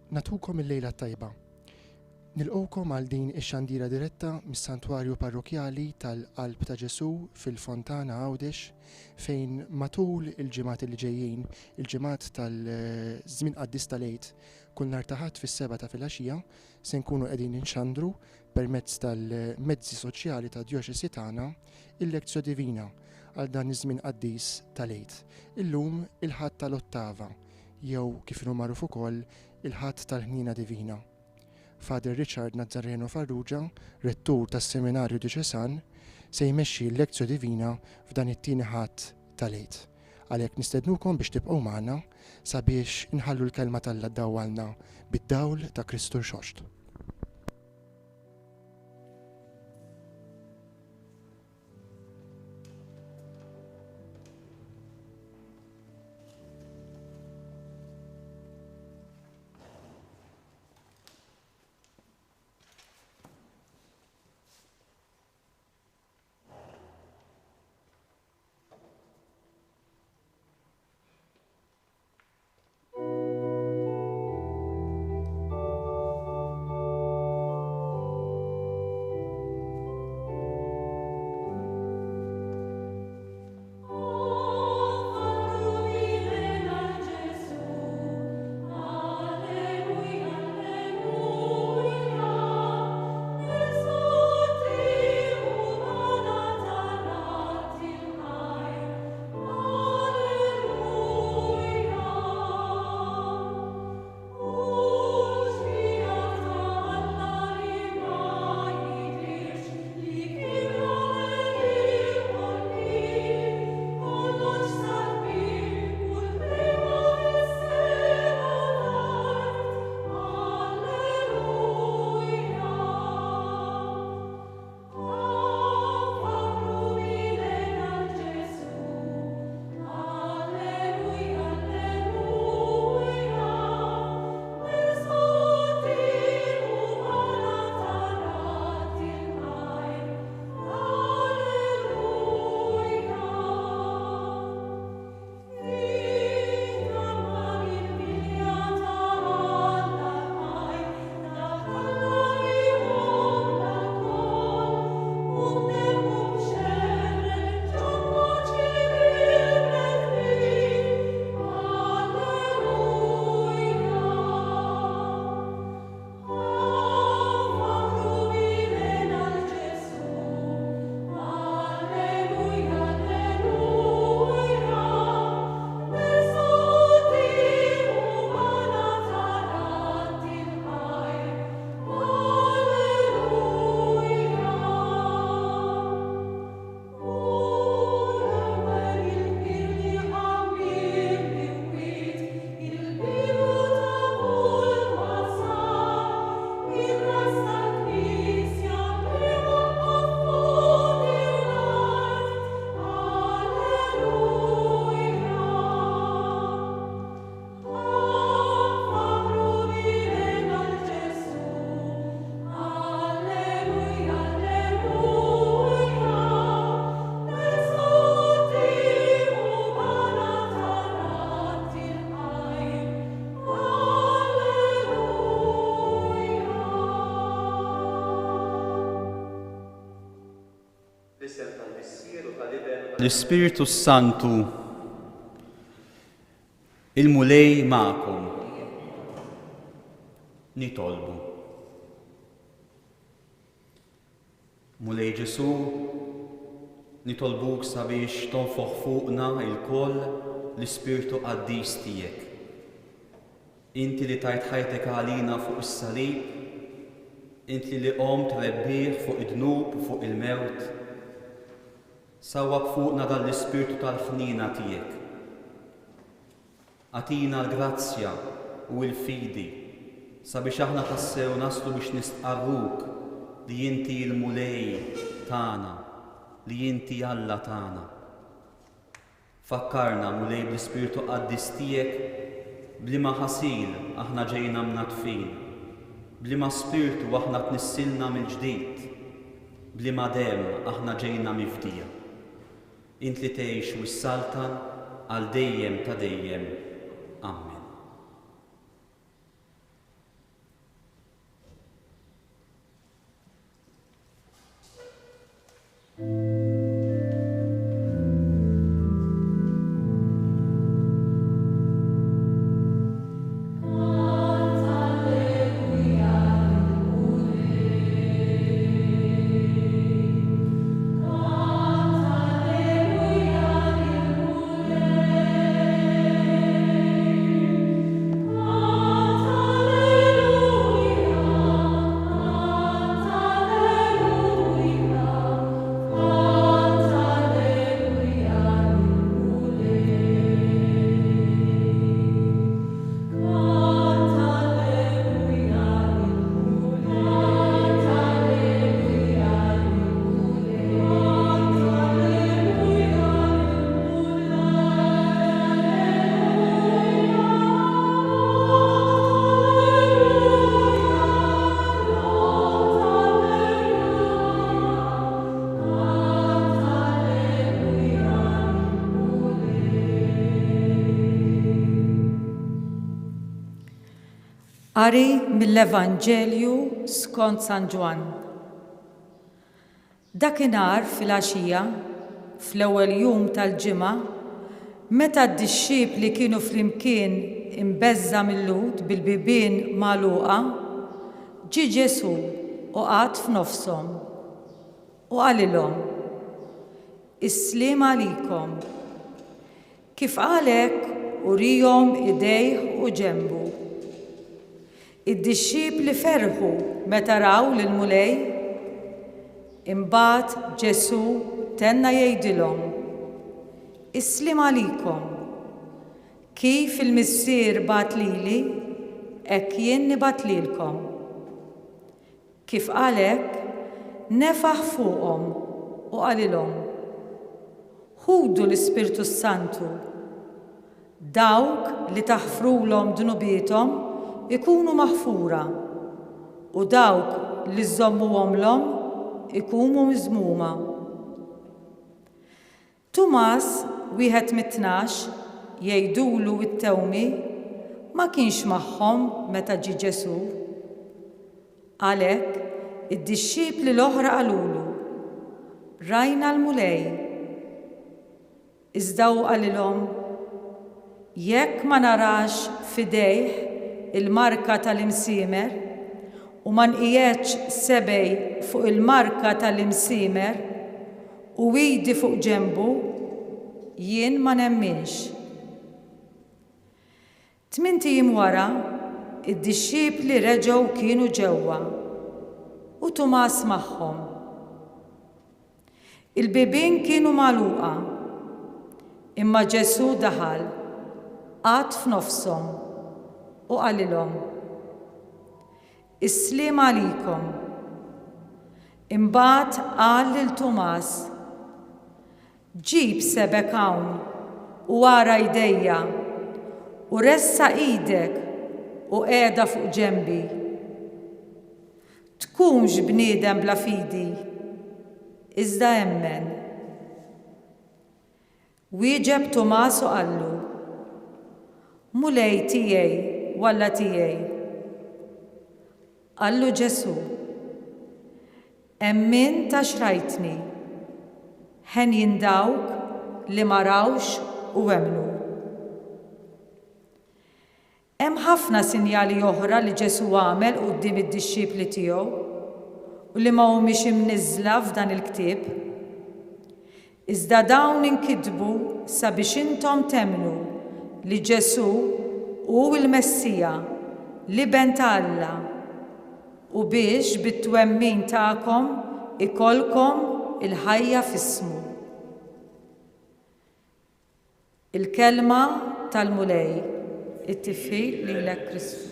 Natukom il-lejla tajba. Nilqgħukom għal din ix-xandira diretta mis-Santwarju Parrokjali tal-Qalb ta' Ġesù fil-Fontana Għawdex fejn matul il-ġimgħat li ġejjin, il-ġimgħat tal-żmien qaddis tal-Għid, kull nhar ta' Ħadd fis-sebgħa ta' filgħaxija se nkunu qegħdin inxandru permezz tal-mezzi soċjali tad-djoċesi tagħna il-Lectio Divina għal dan iż-żmien qaddis tal-Għid. Illum il-Ħadd tal-Ottava jew kif inhu magħruf ukoll il-Ħadd tal-Ħniena Divina. Father Richard Nazzareno Farrugia, Rettur tas-Seminarju Djoċesan, se jmexxi l-Lectio Divina f'dan it-tieni Ħadd tal-Għid. Għalhekk nistednukom biex tibqgħu magħna sabiex inħallu l-Kelma t'Alla ddawwalna bid-dawl ta' Kristu Rxoxt. L-Ispirtu s-Santu, il-Mulej magħkom. Nitolbu. Mulej Ġesù, nitolbuk sabiex tonfoħ fuqna lkoll l-Ispirtu Qaddis tiegħek. Inti li tajt ħajtek għalina fuq is-salib, inti li qomt rebbieħ fuq id-dnub u fuq il-mewt, sawwab fuqna dan l-Ispirtu tal-ħniena tiegħek. Agħtina l-grazzja u l-fidi sabiex aħna tassew naslu biex nistqarruk li inti l-Mulej tagħna, li inti Alla tagħna. Fakkarna, Mulej bl-Ispirtu Qaddis tiegħek b'liema ħasil aħna ġejna mnaddfin, b'liema Spirtu aħna tnissilna mill-ġdid, b'liema demm aħna ġejna mifdija. Int li tgħix u ssaltan għal dejjem ta' dejjem. Ammen. Qari mill-Evanġelju skont San Ġwann. Dakinhar filgħaxija, fl-ewwel jum tal-ġimgħa, meta d-dixxipli kienu flimkien imbeżża' mil-Lhud bil-bibien magħluqa, ġie Ġesù u qagħad f'nofshom u qalilhom, Is-sliem għalikom. Kif qal hekk uriehom idejh u ġenbu. Id-dixxipli ferħu meta raw lill-Mulej. Imbagħad Ġesù tenna jgħidilhom, Is-sliem għalikom. Kif il-Missier bagħat lili, hekk jien nibgħat lilkom. Kif qal hekk, nefaħ fuqhom u qalilhom, Ħudu l-Ispirtu s-Santu. Dawk li taħfrulhom dnubiethom ikunu maħfura, u dawk li żżommuhomlhom ikumu miżmuma. Tumas, wieħed mit-Tnax, jgħidulu t-Tewmi, ma kienx magħhom meta ġie Ġesù. Għalhekk, id-dixxipli l-oħra qalulu, Rajna l-Mulej. Iżda hu qalilhom, Jekk ma narax f'idejh il-marka tal-imsiemer u ma nqiegħedx sebgħi fuq il-marka tal-imsiemer u idi fuq ġenbu, jien ma nemminx. Tmint ijiem wara, id-dixxipli reġgħu kienu ġewwa, u Tumas magħhom. Il-bibien kienu magħluqa, imma Ġesù daħal, qagħad f'nofshom, u qalilhom, Is-sliem għalikom. Imbagħad qal lil Tumas, Ġib sebgħek hawn u ara jdejja, u ressaq idek u qiegħda fuq ġenbi. Tkunx bniedem bla fidi, iżda emmen. Wieġeb Tumas u qallu, Mulej tiegħi u Alla tiegħi. Qallu Ġesù, Emmint għax rajtni. Henjin dawk li ma rawx u emmnu. Hemm ħafna sinjali oħra li Ġesù għamel quddiem id-dixxipli tiegħu u li ma humiex imniżżla f'dan il-ktieb. Iżda dawn inkitbu sabiex intom temmnu li Ġesù hu l-Messija, l-Iben ta' Alla, u biex bit-twemmin tagħkom ikollkom il-ħajja f'ismu. Il-Kelma tal-Mulej. It-tifħir lilek Kristu.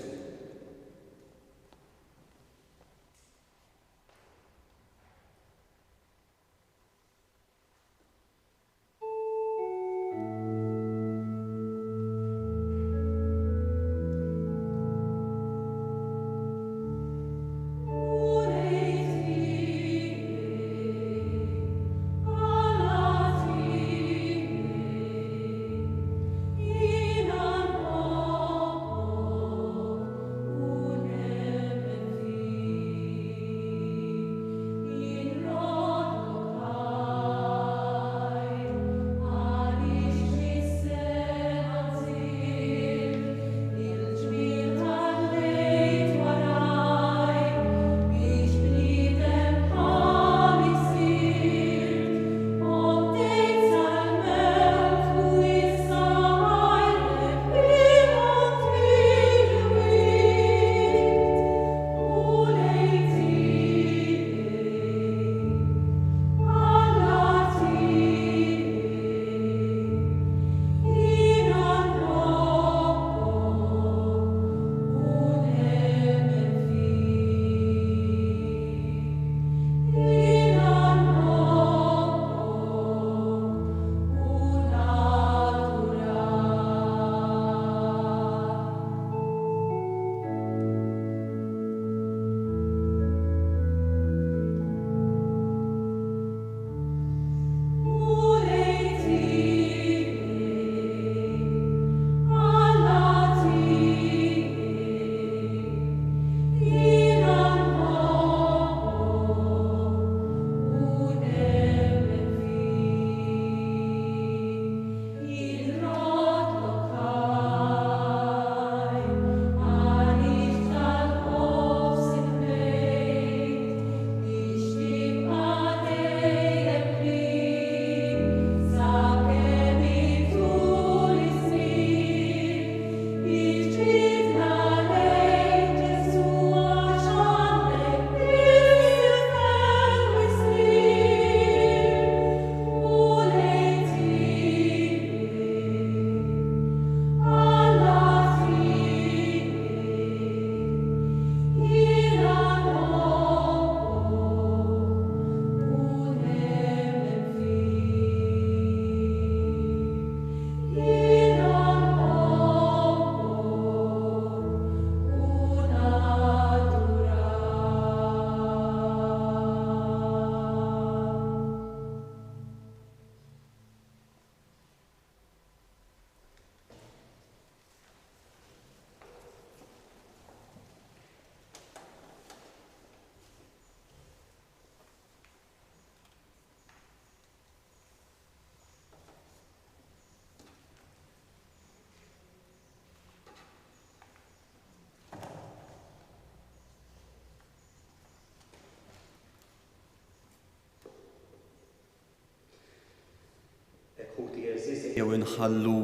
Ejjew inħallu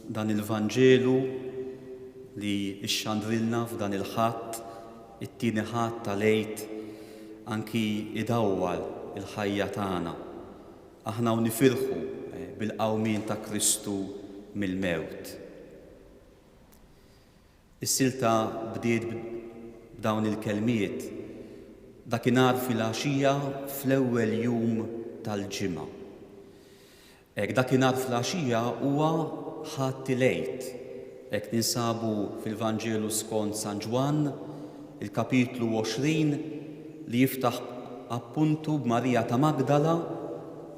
dan il-Vanġelu li xxandrilna f'dan il-Ħadd, it-tieni Ħadd tal-Għid, anki idawwal il-ħajja tagħna. Aħna u nifirħu bil-qawmien ta' Kristu mill-mewt. Is-silta bdiet b'dawn il-kelmiet, Dakinhar filgħaxija fl-ewwel jum tal-ġimgħa. Hekk dakinhar fl-għaxija huwa Ħadd il-Għid. Hekk ninsabu fil-Vanġelu skont San Ġwann, il-kapitlu 20, li jiftaħ appuntu b'Marija ta' Magdala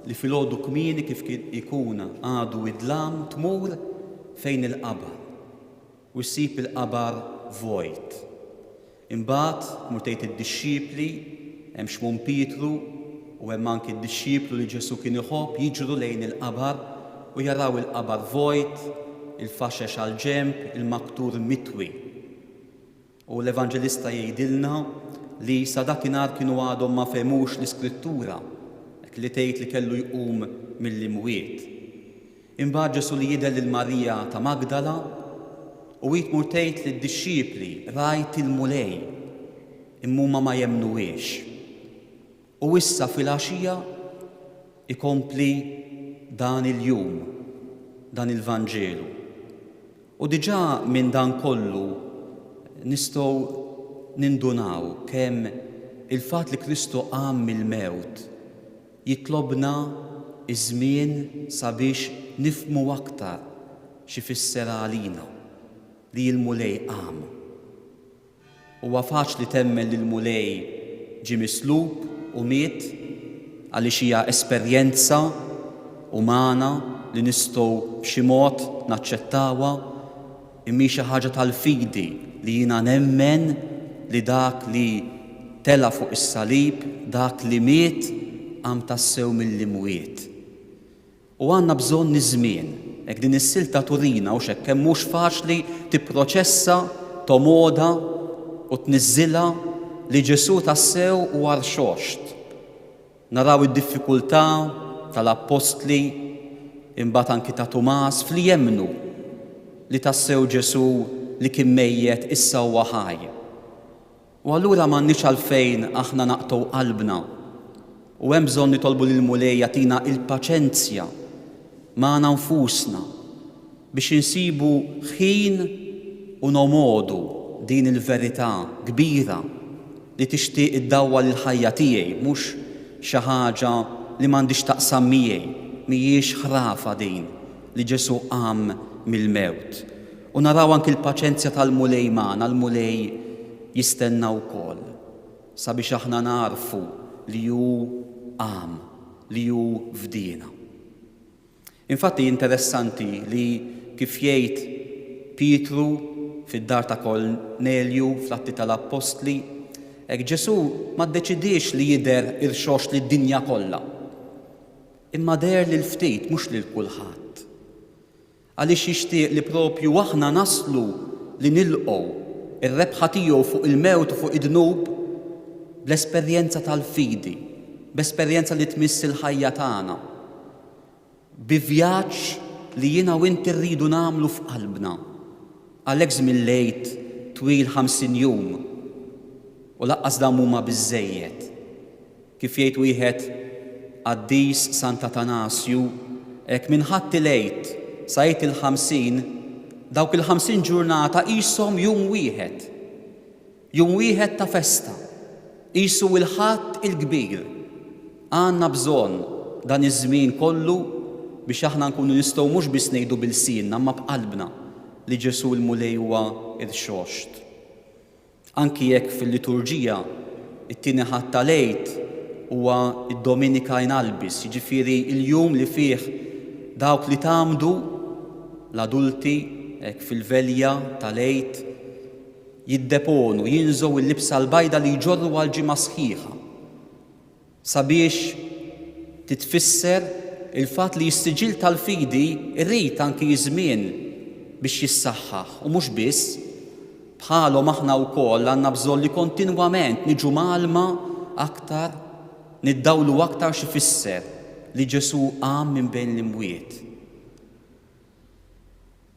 li filgħodu kmieni kif kien ikun għadu id-dlam tmur fejn il-qabar. U ssib il-qabar vojt. Imbagħad tmur tgħid id-dixxipli, hemm Xmun Pietru u hemm anki d-dixxiplu li Ġesù kien iħobb jiġru lejn il-qabar u jaraw il-qabar vojt, il-faxex għall-ġenb, il-maktur mitwi. U l-Evanġelista jgħidilna li sa dakinhar kienu għadhom ma fehmux l-Iskrittura, hekk li tgħid li kellu jqum mill-imwiet. Imbagħad Ġesù li jidher lil Marija ta' Magdala u hi tmur tgħid lid-dixxipli, Rajt il-Mulej, imma huma ma jemmnuhiex. U issa filgħaxija ikompli dan il-jum, dan il-Vanġelu. U diġà minn dan kollu nistgħu nindunaw kemm il-fatt li Kristu qam mill-mewt jitlobna ż-żmien sabiex nifhmu aktar x'ifisser għalina li l-Mulej qam. Huwa faċli temmen li l-Mulej ġie mislub u miet għaliex hija esperjenza umana li nistgħu b'xi mod naċċettawha, imma hi xi ħaġa tal-fidi li jiena nemmen li dak li tela' fuq is-salib, dak li miet, qam tassew mill-imwiet. U għandna bżonn iż-żmien. Hekk din is-silta turina, hux hekk, kemm mhux faċli tipproċessa, tomgħodha u tniżżilha li Ġesù tassew huwa rxoxt. Naraw id-diffikultà tal-appostli, imbagħad anki ta' Tumas, f'li jemmnu li tassew Ġesù li kien mejjet issa huwa ħaj. U allura m'għandniex għalfejn aħna naqtgħu qalbna. U hemm bżonn nitolbu lill-Mulej jagħtina l-paċenzja magħna nfusna biex insibu ħin u nomogħdu din il-verità kbira li tixtieq iddawwal il-ħajja tiegħi, mhux xi ħaġa li m'għandhiex x'taqsam miegħi, mhijiex ħrafa din li Ġesù qam mill-mewt. U naraw anki l-paċenzja tal-Mulej magħna, l-Mulej jistenna wkoll sabiex aħna nagħrfu li hu qam, li hu fdiena. Infatti interessanti li kif jgħid Pietru fid-dar ta' Kornelju fl-Atti tal-Appostli, hekk Ġesù ma ddeċidiex li jidher irxoxt lid-dinja kollha, imma deher lil ftit, mhux lil kulħadd. Għaliex jixtieq li proprju aħna naslu li nilqgħu r-rebħa tiegħu fuq il-mewt u fuq id-dnub bl-esperjenza tal-fidi, b'esperjenza li tmiss il-ħajja tagħna, bi vjaġġ li jiena u inti rridu nagħmlu f'qalbna. Għalhekk żmien l-Għid twil 50 jum u lanqas dawn m'huma biżżejjed. Kif jgħid wieħed qaddis Sant'Atanasju, hekk minn Ħadd il-Għid sa Għid il-50, dawk il-50 ġurnata qishom jum wieħed. Jum wieħed ta' festa. Qisu l-Ħadd il-Kbir. Għandna bżonn dan iż-żmien kollu biex aħna nkunu nistgħu mhux biss ngħidu b'ilsienna imma b'qalbna li Ġesù l-Mulej huwa rxoxt. Anki jekk fil-liturġija t-tieni Ħadd tal-Għid huwa d-Dominica in Albis, jiġifieri l-jum li fih dawk li tgħammdu, l-adulti, hekk fil-velja tal-Għid, jiddeponu, jinżgħu l-libsa l-bajda li jġorru għal ġimgħa sħiħa. Sabiex titfisser il-fatt li s-siġill tal-fidi jrid anki ż-żmien biex jissaħħaħ, u mhux biss, bħalhom aħna wkoll għandna bżonn li kontinwament niġu mgħallma aktar, niddawlu aktar x'ifisser li Ġesù qam minn bejn l-imwiet.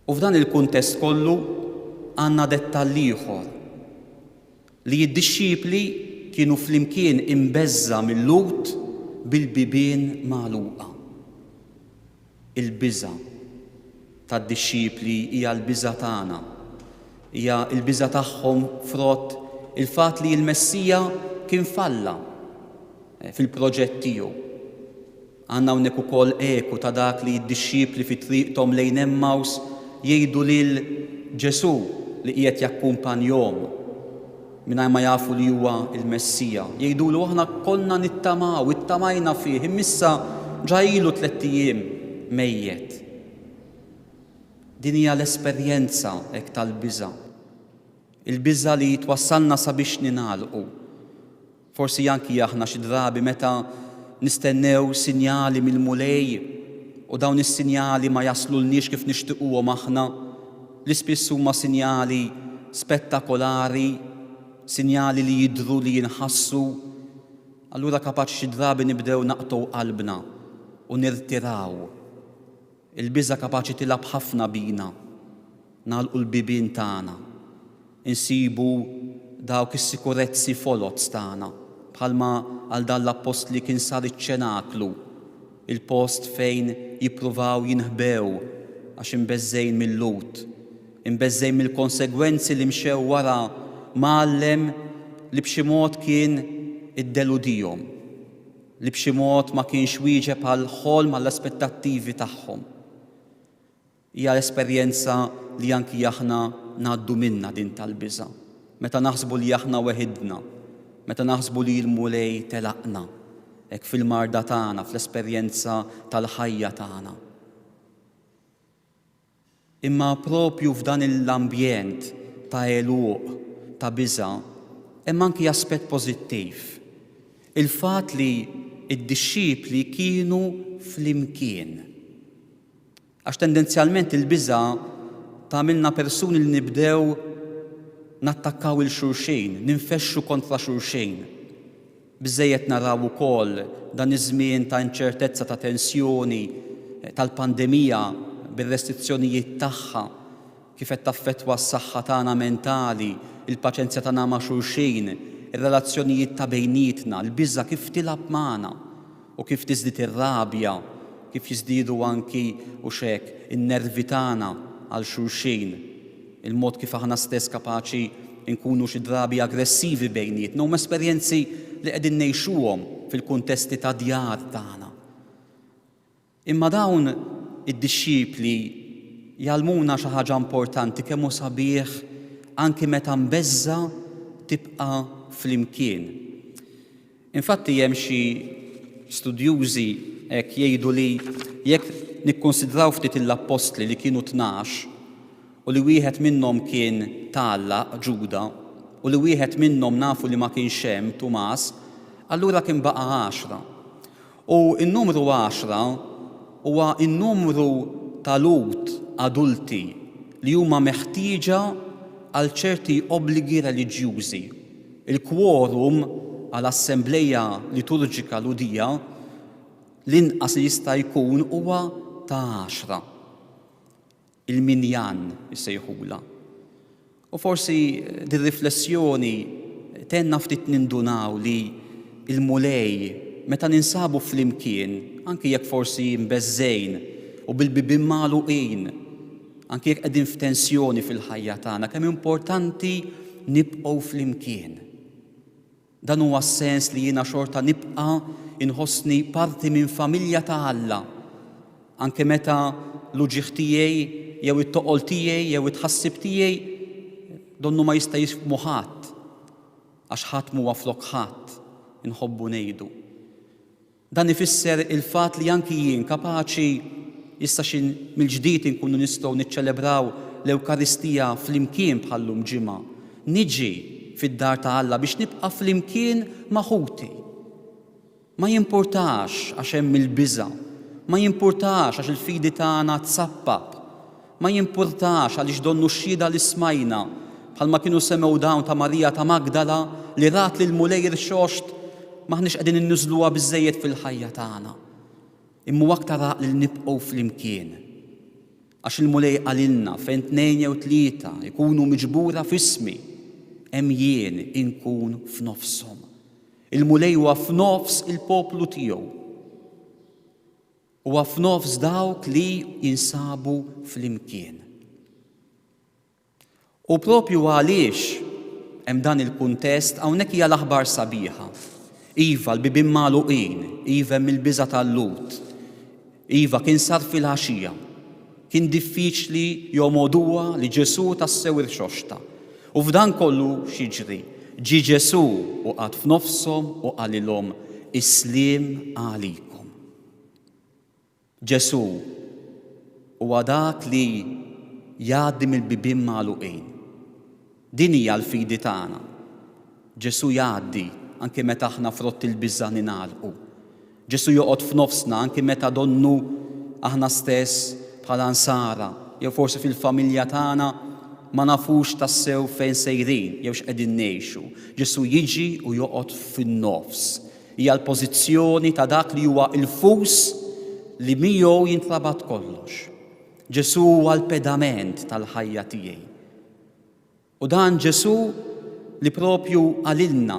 U f'dan il-kuntest kollu għandna dettall ieħor, li d-dixxipli kienu flimkien imbeżża' mil-Lhud bil-bibien magħluqa. Il-biża' tad-dixxipli hija l-biża' tagħna. Hija l-biża' tagħhom frott il-fatt li l-Messija kien falla fil-proġett tiegħu. Għandna hawnhekk ukoll eku ta' dak li d-dixxipli fi triqthom lejn Għemmaws jgħidu lil Ġesù li qiegħed jakkumpanjhom mingħajr ma jafu li huwa l-Messija. Jgħidulu aħna konna nittamaw, ittamajna fih, imma issa ġa ilu tlett ijiem mejjet. Din hija l-esperjenza hekk tal-biża'. Il-biża' li twassalna sabiex ningħalqu. Forsi anki aħna xi drabi meta nistennew sinjali mill-Mulej u dawn is-sinjali ma jaslulniex kif nixtiquhom aħna, li spiss huma sinjali spettakolari, sinjali li jidhru li jinħassu, allura kapaċi xi drabi nibdew naqtgħu qalbna u nirtiraw. Il-biża' kapaċi tilgħab ħafna bina. Nagħlqu l-bibien tagħna. Insibu dawk is-sikurezzi foloz tagħna, bħalma għal dan l-appostli kien sar iċ-ċenaklu, il-post fejn jippruvaw jinħbew għax imbeżżgħin mil-Lhud, imbeżżgħin mill-konsegwenzi li mxew wara mgħallem li b'xi mod kien iddeludihom. li b'xi mod ma kienx wieġeb għall-ħolm, għall-aspettattivi tagħhom. Hija esperjenza li anki aħna ngħaddu minnha din tal-biża', meta naħsbu li aħna weħidna, meta naħsbu li l-Mulej telaqna, hekk fil-marda tagħna, fl-esperjenza tal-ħajja tagħna. Imma proprju f'dan l-ambjent ta' għeluq, ta' biża', hemm anki aspett pożittiv, il-fatt li d-dixxipli kienu flimkien. Għax tendenzjalment il-biża' tagħmilna persuni li nibdew nattakkaw 'il xulxin, ninfexxu kontra xulxin. Biżżejjed naraw ukoll dan iż-żmien ta' inċertezza, ta' tensjoni, tal-pandemija bir-restrizzjonijiet tagħha, kif qed taffettwa s-saħħa tagħna mentali, il-paċenzja tagħna ma' xulxin, ir-relazzjonijiet ta' bejnietna, l-biża' kif tilgħab magħna u kif tiżdied ir-rabja, kif jiżdiedu anki, hux hekk, in-nervi tagħna għal xulxin. Il-mod kif aħna stess kapaċi nkunu xi drabi aggressivi bejnietna huma esperjenzi li qegħdin ngħixuhom fil-kuntesti ta' djar tagħna. Imma dawn id-dixxipli jgħallmuna xi ħaġa importanti kemm hu sabiħ anki meta mbeżża' tibqa' flimkien. Infatti hemm xi studjużi hekk jgħidu li jekk nikkunsidraw ftit l-appostli li kienu 12 u li wieħed minnhom kien tgħallaq, Ġuda, u li wieħed minnhom nafu li ma kienx hemm, Tumas, allura kien baqa' għaxra. U n-numru għaxra huwa n-numru ta' Lhud adulti li huma meħtieġa għal ċerti obbligi reliġjużi. Il-kworum għal assembleja liturġika Lhudija l-inqas li jista' jkun huwa ta' għaxra. Il-minjan isejħulha. U forsi dir-riflessjoni tgħinna ftit nindunaw li l-Mulej meta ninsabu flimkien, anki jekk forsi mbeżżgħin u bil-bibien magħluqin, anki jekk qegħdin f'tensjoni fil-ħajja tagħna, kemm importanti nibqgħu flimkien. Dan huwa s-sens li jiena xorta nibqa' inħossni parti minn familja ta' Alla, anke meta l-uġigħ tiegħi jew it-toqol tiegħi jew it-tħassib tiegħi donnu ma jista' jifhmu ħadd, għax ħadd m'huwa flok ħadd, inħobbu ngħidu. Dan ifisser il-fatt li anki jien kapaċi issa xi mill-ġdid inkunu nistgħu niċċelebraw l-Ewkaristija flimkien bħal-lum ġimgħa, niġi fid-dar ta' Alla biex nibqa' flimkien ma' ħuti. Ma jimpurtax għax hemm il-biża', ma jimpurtax għax il-fidi tagħna tsappap, Ma jimpurtax għaliex donnu x-xhieda li smajna, bħalma kienu semgħu dawn ta' Marija ta' Magdala li rat lill-Mulej irxoxt, m'aħniex qegħdin inniżżluha biżżejjed fil-ħajja tagħna. Imma hu aktar għaqli li nibqgħu flimkien. Għax il-Mulej qalilna, fejn tnejn jew tlieta jkunu miġbura f'ismi, hemm jien inkun f'nofshom. Il-Mulej huwa f'nofs il-poplu tiegħu. Huwa f'nofs dawk li jinsabu flimkien. U propju għaliex hemm dan il-kuntest, hawnhekk hija l-aħbar sabiħa. Iva, l-bibien magħluqin, iva hemm il-biża' tal-Lhud. Iva, kien sar filgħaxija. Kien diffiċli jomogħduha li Ġesù tassew irxoxta. U f'dan kollu x'jiġri? Ġie Ġesù u qagħad f'nofshom u qalilhom, Is-sliem għalikom. Ġesù huwa dak li jgħaddi mill-bibien magħluqin. Din hija l-fidi tagħna. Ġesù jgħaddi anki meta aħna frott il-biża' ningħalqu. Ġesù joqgħod f'nofsna anki meta donnu aħna stess bħala Nsara jew forsi fil-familja tagħna ma nafux tassew fejn sejrin jew x'qegħdin ngħixu. Ġesù jiġi u joqgħod fin-nofs. Hija l-pożizzjoni ta' dak li huwa l-fus li miegħu jintrabat kollox. Ġesù huwa l-pedament tal-ħajja tiegħi. U dan Ġesù li propju qalilna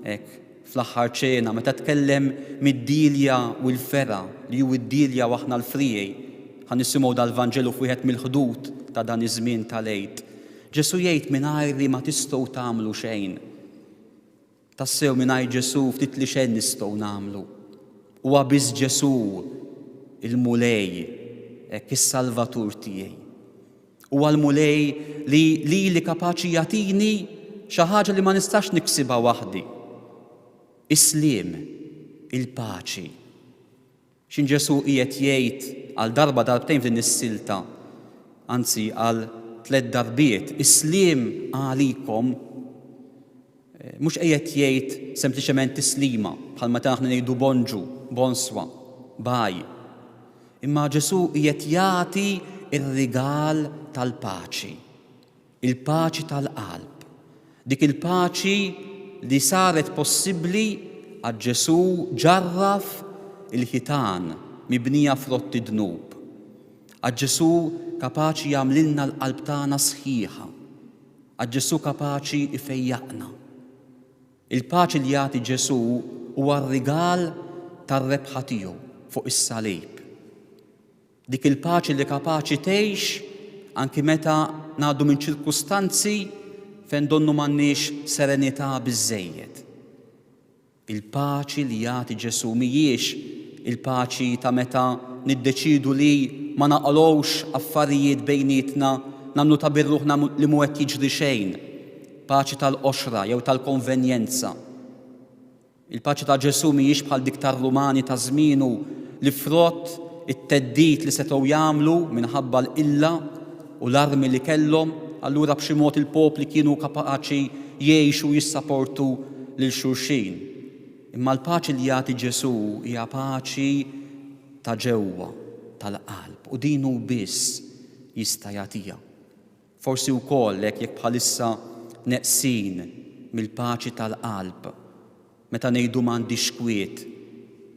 hekk fl-aħħar ċena meta tkellem mid-dielja u l-fergħa li hu d-dielja u aħna l-friegħi. Ħa nisimgħu dal-Vanġelu f'wieħed mill-Ħdud ta' dan iż-żmien tal-Għid. Ġesù jgħid mingħajri ma tistgħu tagħmlu xejn. Tassew mingħajr Ġesù ftit li xejn nistgħu nagħmlu. Huwa biss Ġesù il-Mulej, hekk is-Salvatur tiegħi. Huwa l-Mulej li lili kapaċi jagħtini xi ħaġa li ma nistax niksibha waħdi. Is-sliem, il-paċi. X'in Ġesù qiegħed jgħid għal darba darbtejn f'din is-silta, anzi għal tlett darbiet, is-sliem għalikom, mhux qiegħed jgħid sempliċement tislima, bħal meta aħna ngħidu bonġu, bonswa, bye. Imma Ġesù qiegħed jagħti r-rigal tal-paċi. Il-paċi tal-qalb. Dik il-paċi li saret possibbli għax Ġesù ġarraf il-ħitan mibnija frott id-dnub. Għax Ġesù kapaċi jagħmlilna l-qalb tagħna sħiħa. Għax Ġesù kapaċi jfejjaqna. Il-paċi li jagħti Ġesù huwa r-rigal tar-rebħa tiegħu fuq is-salib. Dik il-paċi li kapaċi tgħix anki meta ngħaddu minn ċirkustanzi fejn donnu m'għandniex serenità biżżejjed. Il-paċi li jagħti Ġesù mhijiex il-paċi ta' meta niddeċiedu li ma naqalgħux affarijiet bejnietna, nagħmlu ta' bir-ruħna li mhu qed jiġri xejn, paċi tal-qoxra jew tal-konvenjenza. Il-paċi ta' Ġesù mhijiex bħal dik tar-Rumani ta' żmienu li frott it-theddid li setgħu jagħmlu minħabba l-qilla u l-armi li kellhom, allura b'xi mod il-popli kienu kapaċi jgħixu u jissaportu lil xulxin. Imma l-paċi li jagħti Ġesù hija paċi ta' ġewwa, tal-qalb, u din hu biss jista' jagħtiha. Forsi wkoll hekk jekk bħalissa neqsin mill-paċi tal-qalb, meta ngħidu m'għandix kwiet,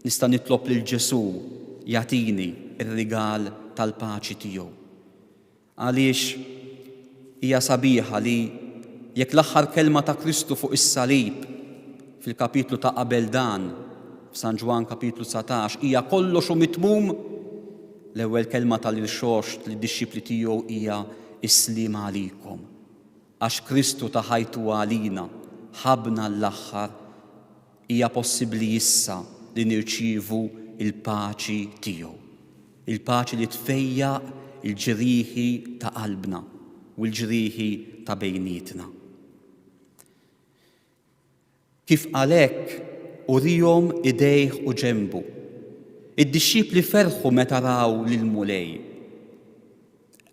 nista' nitlob lil Ġesù jagħtini r-rigal tal-paċi tiegħu. Għaliex hija sabiħa li jekk l-aħħar kelma ta' Kristu fuq is-salib fil-kapitlu ta' qabel dan, f'San Ġwann kapitlu 19, hija kollox hu mitmum, L-ewwel kelma tal-Irxoxt lid-dixxipli tiegħu hija Is-sliem għalikom. Għax Kristu ta ħajtu għalina, ħabbna għall-aħħar, hija possibbli issa li nirċievu l-paċi tiegħu. Il-paċi li tfejjaq il-ġrieħi ta' qalbna u l-ġrieħi ta' bejnietna. Kif qal hekk, uriehom idejh u ġenbu. Id-dixxipli ferħu meta raw lill-Mulej.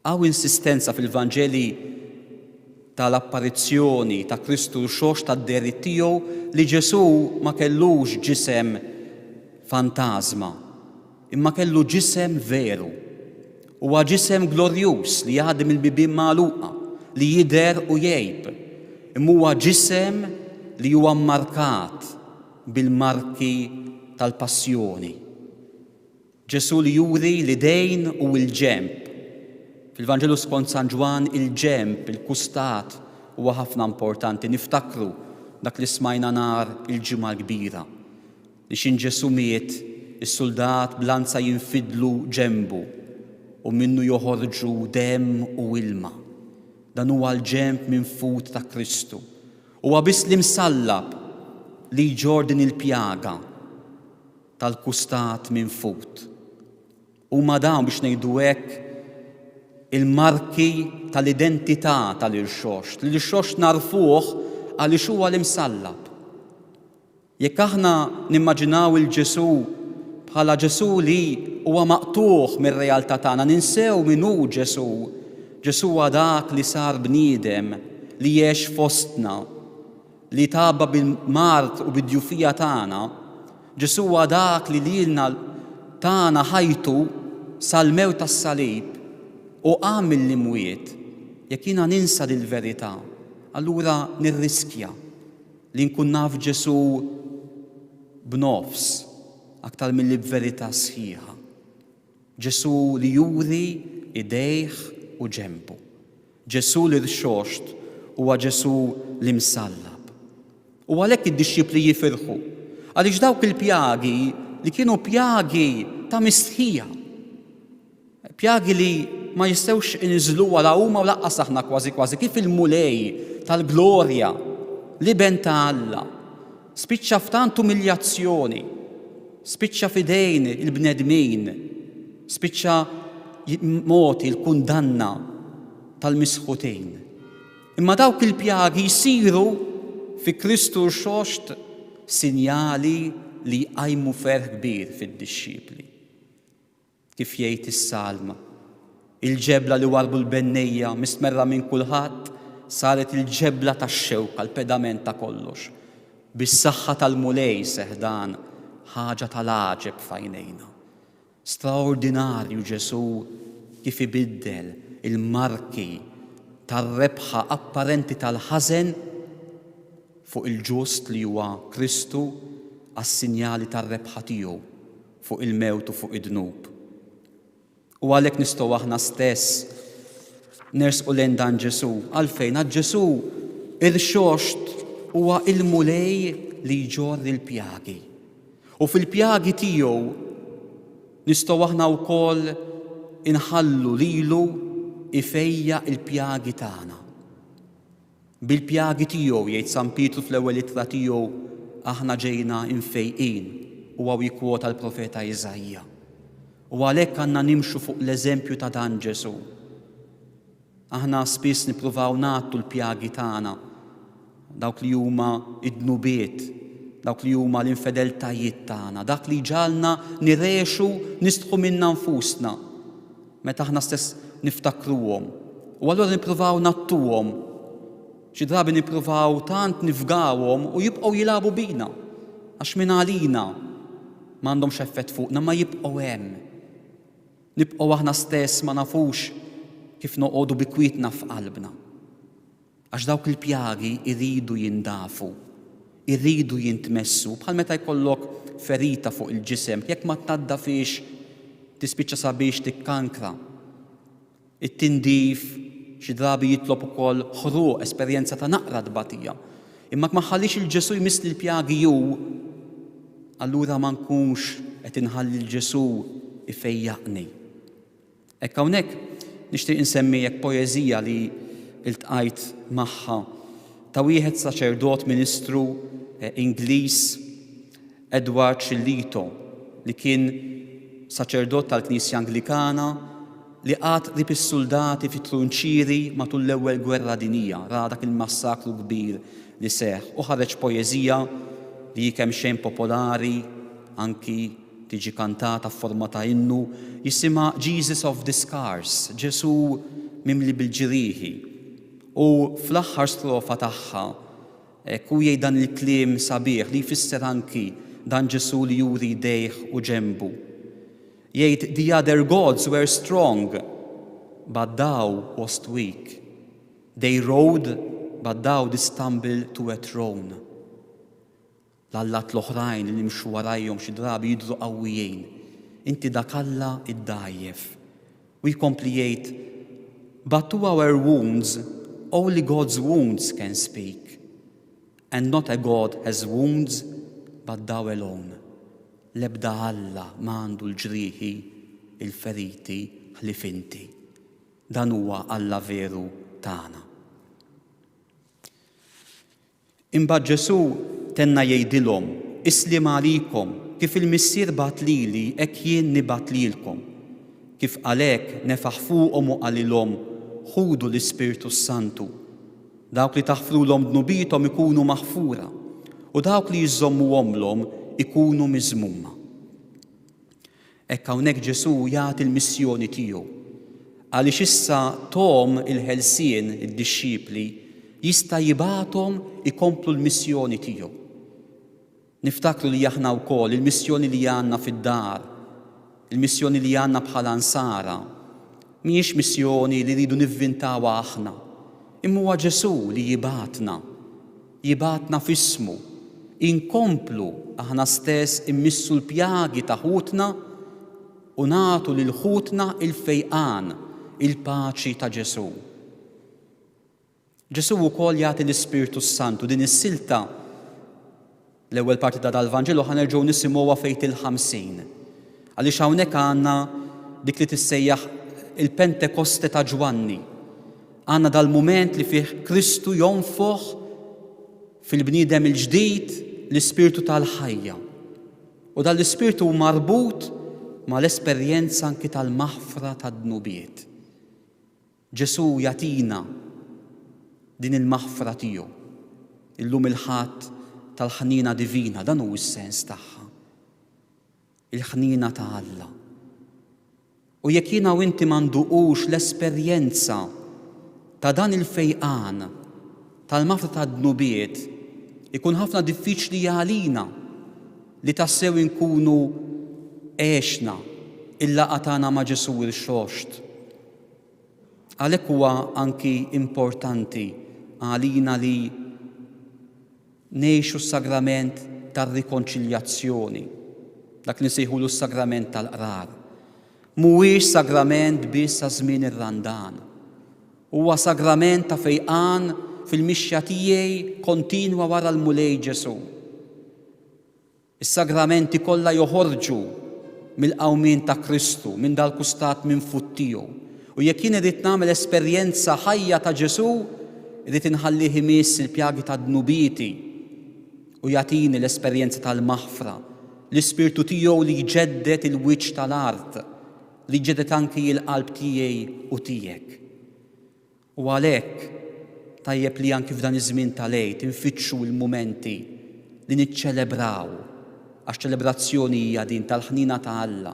Hawn insistenza fil-Vanġeli ta' l-apparizzjoni ta' Kristu rxoxt tad-dehriet tiegħu li Ġesù ma kellux ġisem fantażma, Imma kellu ġisem veru. Huwa ġisem glorjuż li jgħaddi mill-bibien magħluqa, li jidher u jgħib. Imma huwa ġisem li huwa mmarkat bil-marki tal-passjoni. Ġesù li juri l-idejn u l-ġenb. Fil-Vanġelu skont San Ġwann il-ġenb, il-kustat, huwa ħafna importanti. Niftakru dak li smajna nhar il-Ġimgħa l-Kbira, li x'in Ġesù miet, is-suldat b'lanza jinfidlu ġenbu u minnu joħorġu demm u ilma. Dan huwa l-ġenb minfud ta' Kristu. Huwa biss l-imsallab li jġorr din il-pjaga tal-kustat minfud. Huma dawn, biex ngħidu hekk, il-marki tal-identità tal-Irxoxt. L-Irxoxt nagħrfuh għaliex huwa l-Imsallab. Jekk aħna nimmaġinaw 'il Ġesù bħala Ġesù li huwa maqtugħ mir-realtà tagħna, ninsew min hu Ġesù. Ġesù huwa dak li sar bniedem, li għex fostna, li tgħabba bil-mard u bid-djufija tagħna. Ġesù huwa dak li lilna tana ħajtu sal-mewt tas-salib u qam mill-imwiet. Jekk jiena ninsa dil-verità, allura nirriskja li nkun naf Ġesù b'nofs aktar milli b'verità sħiħa. Ġesù li juri idejh u ġenbu. Ġesù l-Irxoxt huwa Ġesù l-Imsallab. U għalhekk id-dixxipli jifirħu, għaliex dawk il-pjagi li kienu pjagi ta' mistħija, pjagi li ma jistgħux iniżżluha la huma u laqqas aħna kważi kważi, kif il-Mulej tal-glorja, l-Iben ta' Alla, spiċċa f'tant umiljazzjoni, spiċċa f'idejn il-bnedmin, spiċċa mogħti l-kundanna tal-misħutin. Imma dawk il-pjagi jsiru fi Kristu rxoxt sinjali li jqajmu ferħ kbir fid-dixxipli. Kif jgħid is-Salm, Il-ġebla li warrbu l-bennejja, mistmerra minn kulħadd, saret il-ġebla tax-xewka, l-pedament ta' kollox. Bis-saħħa tal-Mulej seħħ dan, ħaġa tal-għaġeb f'għajnejna. Straordinarju Ġesù kif ibiddel il-marki tar-rebħa apparenti tal-ħażen fuq il-ġust li huwa Kristu għas-sinjali tar-rebħa tiegħu fuq il-mewt u fuq id-dnub. U għalhekk nistgħu aħna stess nersqu lejn dan Ġesù. Għalfejn? Għax Ġesù irxoxt huwa il-Mulej li jġorr il-pjagi. U fil-pjagi tiegħu nistgħu aħna wkoll inħallu lilu ifejjaq il-pjagi tagħna. Bil-pjagi tiegħu, jgħid San Pietru fl-ewwel ittra tiegħu, aħna ġejna imfejqin, u hawn jikkwota l-profeta Iżaija. U għalhekk għandna nimxu fuq l-eżempju ta' dan Ġesù. Aħna spiss nippruvaw ngħattu l-pjagi tagħna, dawk li huma d-dnubiet, dawk li huma l-infedeltajiet tagħna, dak li jġagħalna nirgħexu nistħu minna nfusna. Meta aħna stess niftakruhom. U allura nippruvaw ngħattuhom. Xi drabi nippruvaw tant nifgawhom u jibqgħu jilagħbu bina. Għax minn għalina m'għandhomx effett fuqna ma jibqgħu hemm. Nibqgħu aħna stess ma nafux kif noqogħdu bi kwietna f'qalbna. Għax dawk il-pjagi jridu jindafu, iridu jintmessu, bħal meta jkollok ferita fuq il-ġisem, jekk ma tnaddafhiex tispiċċa sabiex tikkankra. It-tindif xi drabi jitlob ukoll ħruq, esperjenza ta' naqra tbatija. Imma jekk ma nħallix 'il Ġesù jmissli l-pjagi hu, allura ma nkunx qed inħalli 'l Ġesù jfejjaqni. Hekk hawnhekk nixtieq insemmi hekk poeżija li ltqajt magħha ta' wieħed saċerdot ministru Ingliż Edward Shillito li kien saċerdot tal-Knisja Anglikana li qagħad qrib is-suldati fit-trunċieri matul l-Ewwel Gwerra Dinjija, ra dak il-massakru kbir li seħħ u ħareġ poeżija li hi kemxejn popolari anki tiġi kantata f'forma ta' innu, jisimha Jesus of the Scars, Ġesù mimli bil-ġrieħi. U fl-aħħar strofa tagħha, hekk hu jgħid dan il-kliem sabiħ li jfisser anki dan Ġesù li juri jdejh u ġenbu. Jgħid, The other gods were strong, but thou wast weak. They rode, but thou didst stumble to a throne. L-allat l-oħrajn li nimxu warajhom xi drabi jidhru qawwijin. Inti dak Alla d-dgħajjef. U jkompli jgħid. But to our wounds only God's wounds can speak, and not a God has wounds but thou alone. L-ebda Alla ma għandu l-ġrieħi, il-feriti, ħlief inti. Dan huwa Alla veru tagħna. Imbagħad Ġesù tenna jgħidilhom, Is-sliem għalikom, kif il-Missier bagħat lili, hekk jien nibgħat lilkom. Kif qal hekk, nefaħ fuqhom u qalilhom, Ħudu l-Ispirtu s-Santu. Dawk li taħfrulhom dnubiethom ikunu maħfura, u dawk li jżommuhomlhom ikunu miżmuma. Hekk hawnhekk Ġesù jagħti l-missjoni tiegħu. Għaliex issa thom il-ħelsien id-dixxipli, jista' jibgħathom ikomplu l-missjoni tiegħu. Niftakru li aħna wkoll il-missjoni li għandna fid-dar, il-missjoni li għandna bħala Nsara, mhijiex missjoni li rridu nivvintawha aħna, imma huwa Ġesù li jibgħatna. Jibgħatna f'ismu. Inkomplu aħna stess immissu l-pjagi ta' ħutna u nagħtu lil ħutna l-fejqan, il-paċi ta' Ġesù. Ġesù wkoll jagħti l-Ispirtu s-Santu din is-silta l-ewwel parti ta' dal-Vanġelu ħa nerġgħu nisimgħuha f'Għid il-50. Għaliex hawnhekk għandna dik li tissejjaħ il-Pentekoste ta' Ġwanni. Għandna dal-mument li fih Kristu jonfoħ fil-bniedem il-ġdid l-ispirtu tal-ħajja. U dan l-ispirtu hu marbut mal-esperjenza anki tal-maħfra tad-dnubiet. Ġesù jagħtina din il-maħfra tiegħu. Illum il-Ħadd tal-ħniena divina, dan hu s-sens tagħha. Il-ħniena ta' Alla. U jekk jiena u inti ma nduqux l-esperjenza ta' dan il-fejqan, tal-maħfra tad-dnubiet, ikun ħafna diffiċli għalina li tassew inkunu għexna il-laqgħa tagħna ma' Ġesù Irxoxt. Għalhekk huwa anki importanti għalina li ngħixu s-sagrament tar-rikonċiljazzjoni, dak li nsejħulu s-sagrament tal-qrar. Mhuwiex sagrament biss għaż-żmien ir-Randan. Huwa sagrament ta' fejqan fil-mixja tiegħi kontinwa wara l-Mulej Ġesù. Is-sagramenti kollha joħorġu mill-qawmien ta' Kristu, minn dal-kustat minfud tiegħu. U jekk jien irrid nagħmel esperjenza ħajja ta' Ġesù, irrid inħallih imiss il-pjagi ta' dnubieti u jagħtini l-esperjenza tal-maħfra, l-Ispirtu tiegħu li jġedded il-wiċċ tal-art, li jġedded anki l-qalb tiegħi u tiegħek. U għalhekk, tajjeb li anki f'dan iż-żmien tal-Għid infittxu l-mumenti li niċċelebraw, għax ċelebrazzjoni hija din tal-ħniena ta' Alla,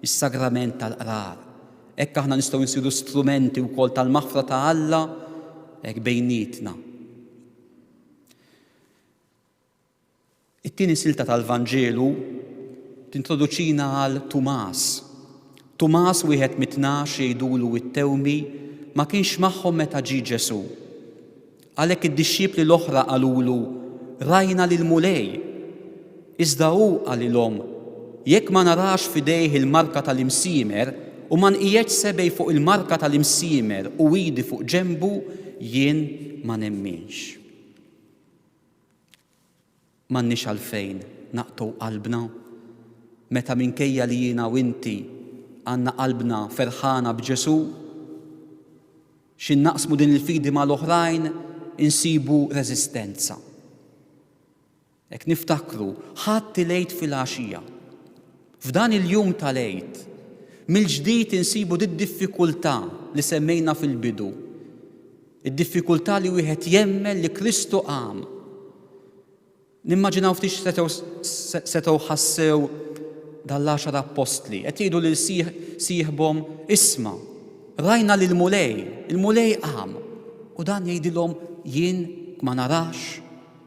is-sagrament tal-qrar. Hekk aħna nistgħu nsiru strumenti wkoll tal-maħfra ta' Alla hekk bejnietna. It-tieni silta tal-Vanġelu tintroduċina għal Tumas. Tumas, wieħed mit-tnax, jgħidulu it-Tewmi, ma kienx magħhom meta ġie Ġesù. Għalhekk id-dixxipli l-oħra qalulu, Rajna lill-Mulej. Iżda hu qalilhom, Jekk ma narax f'idejh il-marka tal-imsiemer u ma nqiegħedx sebgħi fuq il-marka tal-imsiemer u idi fuq ġenbu, jien ma nemminx. M'għandniex għalfejn naqtgħu qalbna meta minkejja li jiena u inti għandna qalbna ferħana b'Ġesù, xi naqsmu din il-fidi mal-oħrajn insibu reżistenza. Hekk niftakru Ħadd il-Għid filgħaxija. F'dan il-jum tal-Għid, mill-ġdid insibu did-diffikultà li semmejna fil-bidu, id-diffikultà li wieħed jemmen li Kristu qam. Nimmaġinaw ftit x'setgħu setgħu ħassew dan l-għaxar appostli qed jgħidu lil sieħbhom isma' rajna lill-Mulej, il-Mulej qam. U dan jgħidilhom jien ma narax,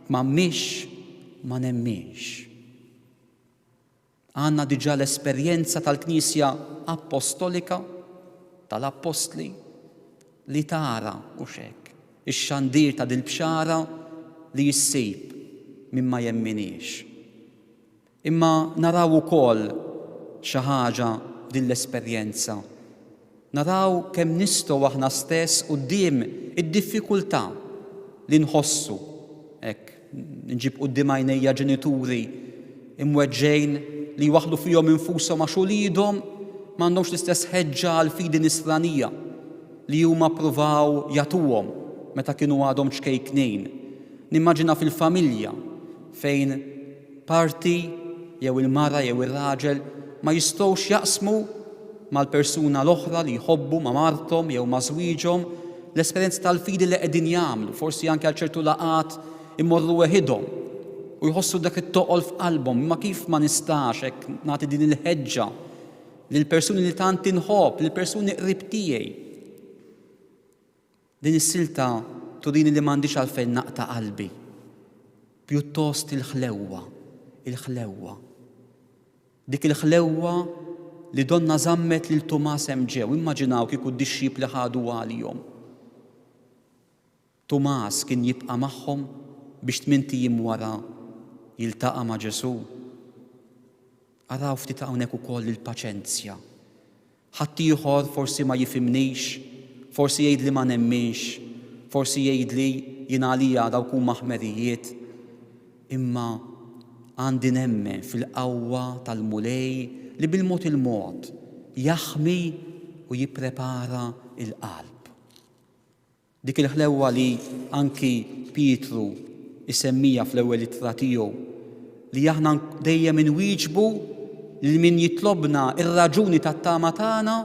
ma mmix, ma nemminx. Għandna diġà l-esperjenza tal-Knisja Appostolika, tal-Appostli, li tara, hux hekk, ix-xandir ta' dil-bxara li ssib min ma jemminhiex. Imma naraw ukoll xi ħaġa f'din l-esperjenza. Naraw kemm nistgħu aħna stess quddiem id-diffikultà li nħossu, hekk, nġib quddiem għajnejja ġenituri imweġġgħin li jwaħħlu fihom infushom għax uliedhom m'għandhomx l-istess ħeġġa għall-fidi nisranija li huma ppruvaw jagħtuhom meta kienu għadhom ċkejknin. Nimmaġina fil-familja fejn parti jew il-mara jew ir-raġel ma jistgħux jaqsmu mal-persuna l-oħra li jħobbu, ma' marthom jew ma' żwieġhom, l-esperjenza tal-fidi li qegħdin jagħmlu, forsi anke għal ċertu laqgħat imorru weħidhom u jħossu dak it-toqol f'qalbhom, imma kif ma nistax hekk nagħti din il-ħeġġa lill-persuni li tant inħobb, lill-persuni qrib tiegħi. Din is-silta turini li m'għandix għalfejn naqta' qalbi. Pjuttost il-ħlewwa, il-ħlewwa. Dik il-ħlewwa li donnha żammet lil Tumas hemm ġew. Immaġinaw kieku d-dixxipli ħadu għalihom. Tumas kien jibqa' magħhom biex tmint ijiem wara jiltaqa' ma' Ġesù. Araw ftit hawnhekk ukoll il-paċenzja. Ħaddieħor forsi ma jifhimnix, forsi jgħidli ma nemminx, forsi jgħidli jien għalija dawk huma ħmerijiet. Imma għandi nemmen fil-qawwa tal-Mulej li bil-mod il-mod jaħmi u jipprepara l-qalb. Dik il-ħlewwa li anki Pietru jsemmija fl-ewwel ittra tiegħu, li aħna dejjem inwieġbu lil min jitlobna r-raġuni tat-tama tagħna,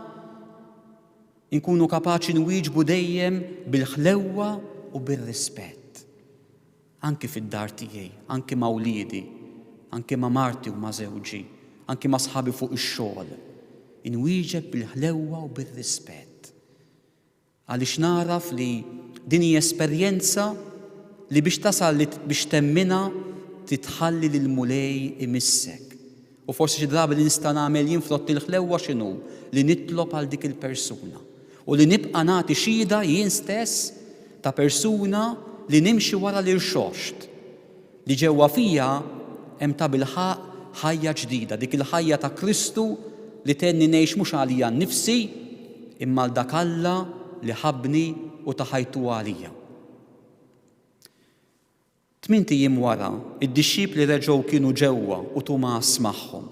inkunu kapaċi nwieġbu dejjem bil-ħlewwa u bir-rispett. Anki fid-dar tiegħi, anki ma' wliedi, anki ma' marti u ma' żewġi, anki ma' sħabi fuq ix-xogħol, inwieġeb bil-ħlewwa u bir-rispett. Għaliex nagħraf li din hi esperjenza li biex tasal li biex temminha trid tħalli lill-Mulej imissek. U forsi xi drabi li nista' nagħmel jien frott il-ħlewwa x'inhu? Li nitlob għal dik il-persuna. U li nibqa' nagħti xhieda jien stess ta' persuna li nimxi wara l-irxoxt. Li ġewwa fija hemm tabilħaqq ħajja ġdida, dik il-ħajja ta' Kristu li tgħinni ngħix mhux għalija nnifsi, imma għal dak Alla li ħabbni u ta ħajtu għalija. Tmint ijiem wara, id-dixxipli reġgħu kienu ġewwa u Tumas magħhom.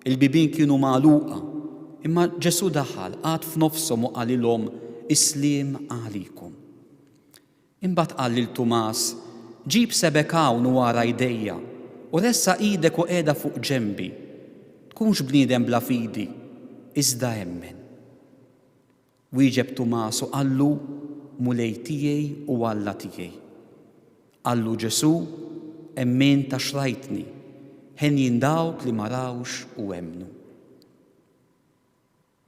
Il-bibien kienu magħluqa, imma Ġesù daħal, qagħad f'nofshom u qalilhom, Is-sliem għalikom. Imbagħad qal lil Tumas, Ġib sebgħek hawn u ara jdejja, u ressaq idek u qiegħda fuq ġenbi. Tkunx bniedem bla fidi, iżda emmen. Wieġeb Tumas u qallu, Mulej tiegħi u Alla tiegħi. Qallu Ġesù, Emmint għax rajtni, henjin dawk li ma rawx u emmnu.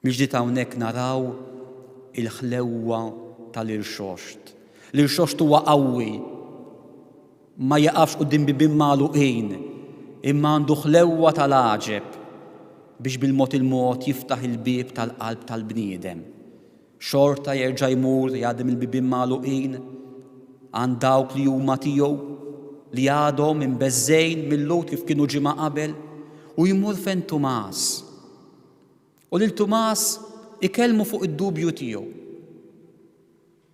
Mill-ġdid hawnhekk naraw il-ħlewwa tal-irxoxt. L-irxoxt huwa qawwi, ma jiqafx quddiem bibien magħluqin, imma għandu ħlewwa tal-għaġeb biex bil-mod il-mod jiftaħ il-bieb tal-qalb tal-bniedem. Xorta jerġa' jmur jgħaddi mill-bibien magħluqin għand dawk li huma tiegħu, li għadhom imbeżżgħin mil-Lhud kif kienu ġimgħa qabel, u jmur fejn Tumas. U lil Tumas ikellmu fuq id-dubju tiegħu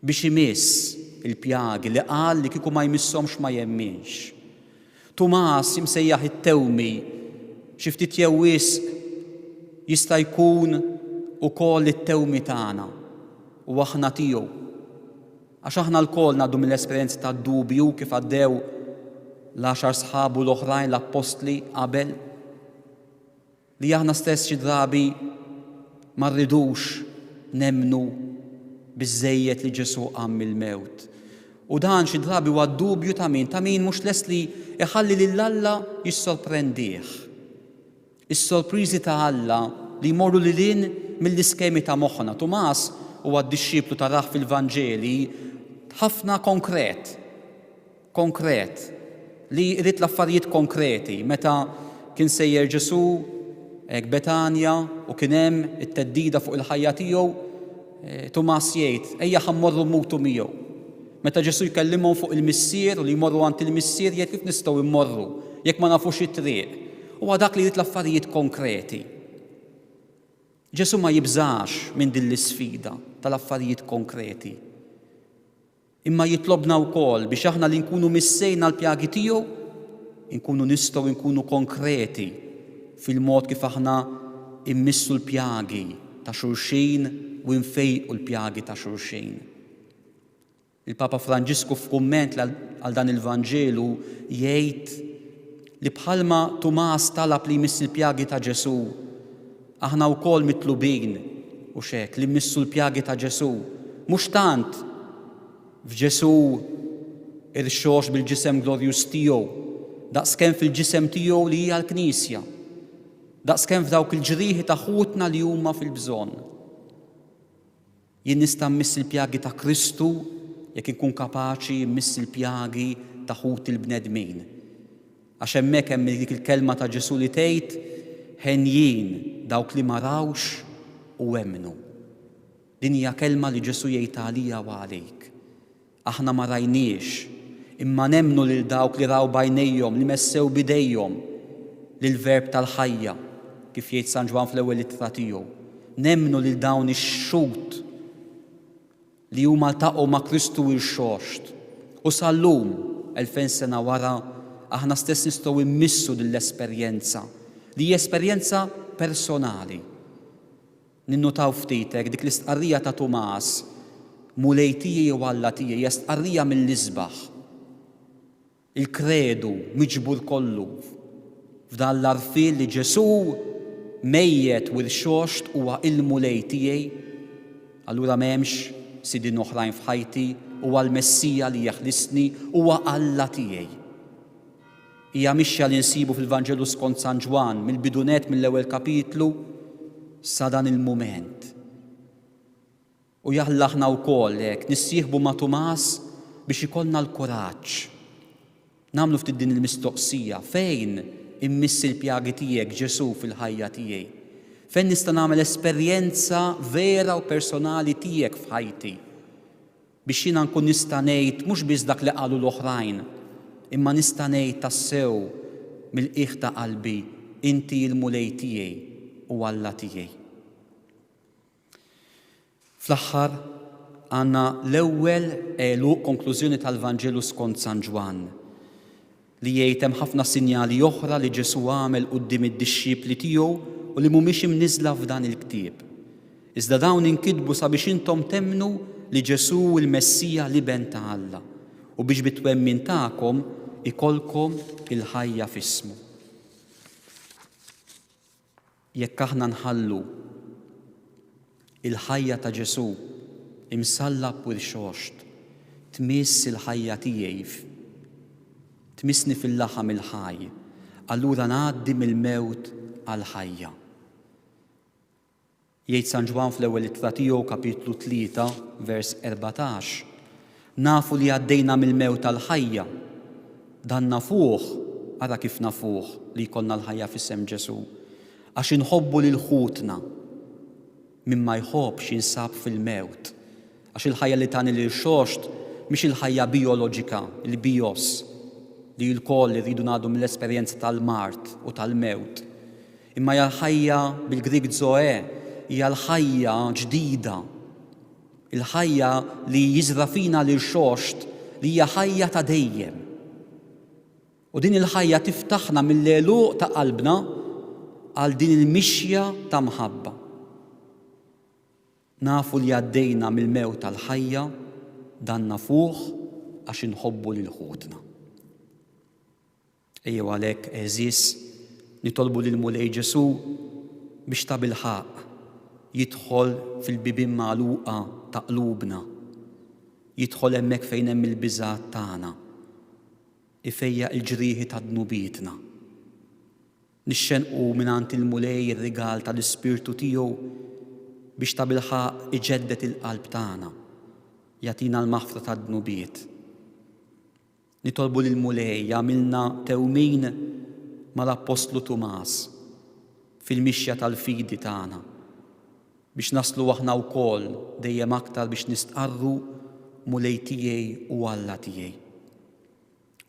biex imiss il-pjagi li qal li kieku ma jmisshomx ma jemminx. Tumas, imsejjaħ it-Tewmi, xi ftit jew wisq jista' jkun ukoll it-tewmi tagħna u aħna tiegħu. Għax aħna lkoll ngħaddu mill-esperjenza tad-dubju kif għaddew l-għaxar sħabu l-oħrajn l-appostli qabel. Li aħna stess xi drabi ma rridux nemmnu biżżejjed li Ġesù qam mill-mewt. U dan xi drabi huwa d-dubju ta' min? Ta' min mhux lest li jħalli lil Alla jissorprendih. Is-sorpriżi ta' Alla li jmorru lil hinn mill-iskemi ta' moħħna. Tumas huwa d-dixxiplu tarah fil-Vanġeli ħafna konkret. Konkret. Li jrid l-affarijiet konkreti. Meta kien sejjer Ġesù hekk Betanja u kien hemm it-theddida fuq il-ħajja tiegħu, Tumas jgħid, Ejja ħa mmorru mmutu miegħu. Meta Ġesù jkellimhom fuq il-Missier u li jmorru għand il-Missier, jgħid kif nistgħu mmorru jekk ma nafux it-triq. Huwa dak li jrid l-affarijiet konkreti. Ġesù ma jibżax minn din l-isfida tal-affarijiet konkreti. Imma jitlobna wkoll biex aħna li nkunu missejna l-pjagi tiegħu, inkunu nistgħu nkunu konkreti fil-mod kif aħna immissu l-pjagi ta' xulxin u nfejqu l-pjagi ta' xulxin. Il-Papa Franġisku f'kumment għal dan il-Vanġelu jgħid li bħalma Tumas talab li jmiss il-pjagi ta' Ġesù, aħna wkoll mitlubin, hux hekk, li mmissu l-pjagi ta' Ġesù, mhux tant f'Ġesù irxoxt bil-ġisem glorjuż tiegħu, daqskemm fil-ġisem tiegħu li hija l-Knisja, daqskemm f'dawk il-ġrieħi ta' ħutna li huma fil-bżonn. Jien nista' mmiss il-pjagi ta' Kristu jekk inkun kapaċi mmiss il-pjagi ta' ħuti l-bnedmin. Għax hemmhekk hemm dik il-kelma ta' Ġesù li tgħid, Henjin dawk li ma rawx u emmnu. Din hija kelma li Ġesù jgħid għalija u għalik. Aħna ma rajniex, imma nemmnu lil dawk li raw b'għajnejhom, li messew b'idejhom, lill-Verb tal-ħajja, kif jgħid San Ġwann fl-ewwel ittra tiegħu. Nemmnu lil dawn ix-xhud li huma ltaqgħu ma' Kristu irxoxt. U sal-lum, 2000 sena wara, aħna stess nistgħu mmissu din l-esperjenza, li hi esperjenza personali. Ninnutaw ftit hekk dik l-istqarrija ta' Tumas, Mulej tiegħi u Alla tiegħi hija stqarrija mill-isbaħ. Il-kredu miġbur kollu f'dan l-għarfien li Ġesù mejjet u rxoxt huwa il-Mulej tiegħi, allura m'hemmx sidien oħrajn f'ħajti, huwa l-Messija li jeħlisni, huwa Alla tiegħi. Hija mixja li nsibu fil-Vanġelu skont San Ġwann, mill-bidu nett mill-ewwel kapitlu sa dan il-mument. U jalla aħna wkoll hekk nissieħbu ma' Tumas biex ikollna l-kuraġġ. Nagħmlu ftit din il-mistoqsija, fejn immiss il-pjagi tiegħek Ġesù fil-ħajja tiegħi? Fejn nista' nagħmel esperjenza vera u personali tiegħek f'ħajti? Biex jiena nkun nista' ngħid mhux biss dak li qalu l-oħrajn, imma nista' ngħid tassew mill-qiegħ ta' qalbi, Inti l-Mulej tiegħi u Alla tiegħi. Fl-aħħar, għandna l-ewwel għeluq konklużjoni tal-Vanġelu skont San Ġwann, li jgħid hemm ħafna sinjali oħra li Ġesù għamel quddiem id-dixxipli tiegħu u li mhumiex imniżżla f'dan il-ktieb. Iżda dawn inkitbu sabiex intom temmnu li Ġesù hu l-Messija l-Iben ta' Alla, u biex bit-twemmin tagħkom ikollkom il-ħajja f'ismu. Jekk aħna nħallu il-ħajja ta' Ġesù imsallab u rxoxt tmiss il-ħajja tiegħi, tmissni fil-laħam il-ħaj, allura ngħaddi mill-mewt għall-ħajja. Jgħid San Ġwann fl-ewwel ittra tiegħu kapitlu 3 vers 14, Nafu li għaddejna mill-mewt għall-ħajja. Dan nafuh, ara kif nafuh li jkollna l-ħajja f'isem Ġesù, għax inħobbu lil ħutna. Min ma jħobbx jinsab fil-mewt. Għax il-ħajja li tani l-irxoxt mhix il-ħajja bijoloġika, il-bios, li lkoll irridu ngħaddu mill-esperjenza tal-mard u tal-mewt. Imma hija l-ħajja, bil-Grieg zoe, hija l-ħajja ġdida. Il-ħajja li jiżra' fina l-irxoxt li hija ħajja ta' dejjem. U din il-ħajja tiftaħna mill-għeluq ta' qalbna għal din il-mixja ta' mħabba. Nafu li għaddejna mill-mewt għall-ħajja, dan nafuh għax inħobbu lil ħutna. Ejjew għalhekk, għeżież, nitolbu lill-Mulej Ġesù biex tabilħaqq jidħol fil-bibien magħluqa ta' qlubna, jidħol hemmhekk fejn hemm il-biżgħat tagħna, ifejjaq il-ġrieħi ta' dnubietna. Nixxenqu mingħand il-Mulej ir-rigal tal-Ispirtu tiegħu biex tabilħaqq iġedded il-qalb tagħna, jagħtina l-maħfra tad-dnubiet. Nitolbu lill-Mulej jagħmilna tewmin mal-Appostlu Tumas fil-mixja tal-fidi tagħna, biex naslu aħna wkoll dejjem aktar biex nistqarru Mulej tiegħi u Alla tiegħi.